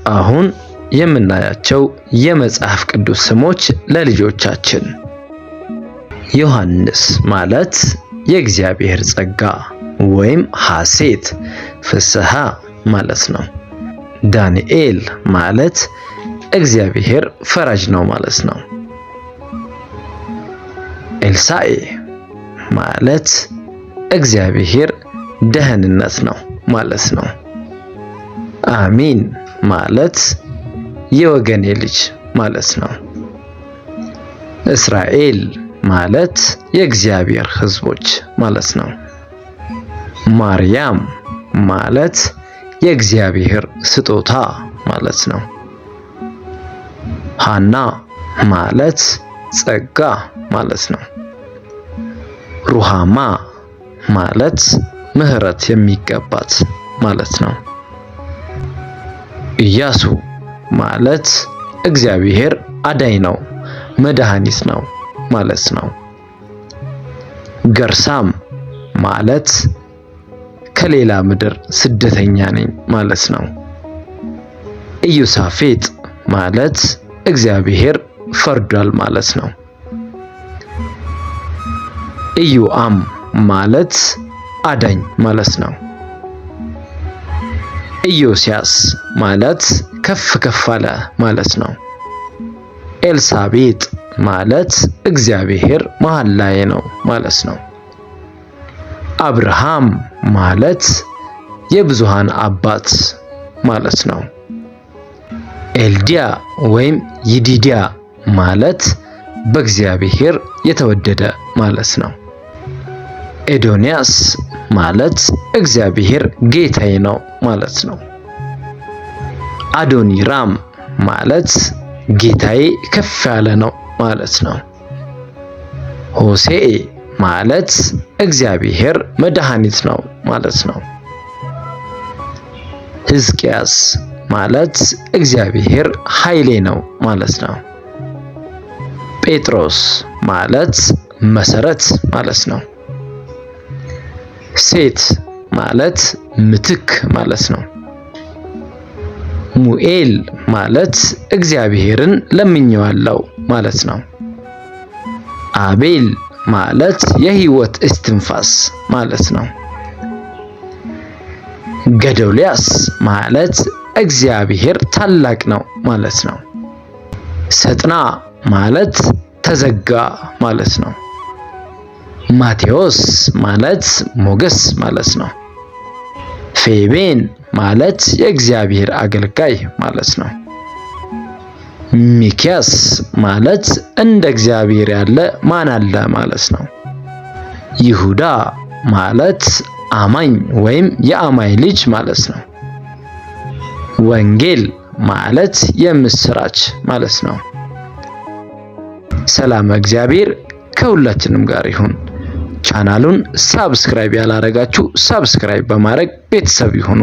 አሁን የምናያቸው የመጽሐፍ ቅዱስ ስሞች ለልጆቻችን። ዮሐንስ ማለት የእግዚአብሔር ጸጋ ወይም ሐሴት ፍስሐ ማለት ነው። ዳንኤል ማለት እግዚአብሔር ፈራጅ ነው ማለት ነው። ኤልሳኤ ማለት እግዚአብሔር ደህንነት ነው ማለት ነው። አሚን ማለት የወገኔ ልጅ ማለት ነው። እስራኤል ማለት የእግዚአብሔር ሕዝቦች ማለት ነው። ማርያም ማለት የእግዚአብሔር ስጦታ ማለት ነው። ሃና ማለት ጸጋ ማለት ነው። ሩሃማ ማለት ምሕረት የሚገባት ማለት ነው። ኢያሱ ማለት እግዚአብሔር አዳኝ ነው፣ መድኃኒት ነው ማለት ነው። ገርሳም ማለት ከሌላ ምድር ስደተኛ ነኝ ማለት ነው። ኢዮሳፌጥ ማለት እግዚአብሔር ፈርዷል ማለት ነው። ኢዮአም ማለት አዳኝ ማለት ነው። ኢዮስያስ ማለት ከፍ ከፍ አለ ማለት ነው። ኤልሳቤጥ ማለት እግዚአብሔር መሐላዬ ነው ማለት ነው። አብርሃም ማለት የብዙሃን አባት ማለት ነው። ኤልዲያ ወይም ይዲዲያ ማለት በእግዚአብሔር የተወደደ ማለት ነው። ኤዶንያስ ማለት እግዚአብሔር ጌታዬ ነው ማለት ነው። አዶኒራም ማለት ጌታዬ ከፍ ያለ ነው ማለት ነው። ሆሴዕ ማለት እግዚአብሔር መድኃኒት ነው ማለት ነው። ሕዝቅያስ ማለት እግዚአብሔር ኃይሌ ነው ማለት ነው። ጴጥሮስ ማለት መሰረት ማለት ነው። ሴት ማለት ምትክ ማለት ነው። ሙኤል ማለት እግዚአብሔርን ለምኜዋለሁ ማለት ነው። አቤል ማለት የህይወት እስትንፋስ ማለት ነው። ገዶልያስ ማለት እግዚአብሔር ታላቅ ነው ማለት ነው። ሰጥና ማለት ተዘጋ ማለት ነው። ማቴዎስ ማለት ሞገስ ማለት ነው። ፌቤን ማለት የእግዚአብሔር አገልጋይ ማለት ነው። ሚኪያስ ማለት እንደ እግዚአብሔር ያለ ማን አለ ማለት ነው። ይሁዳ ማለት አማኝ ወይም የአማኝ ልጅ ማለት ነው። ወንጌል ማለት የምስራች ማለት ነው። ሰላም እግዚአብሔር ከሁላችንም ጋር ይሁን። ቻናሉን subscribe ያላረጋችሁ subscribe በማድረግ ቤተሰብ ይሁኑ።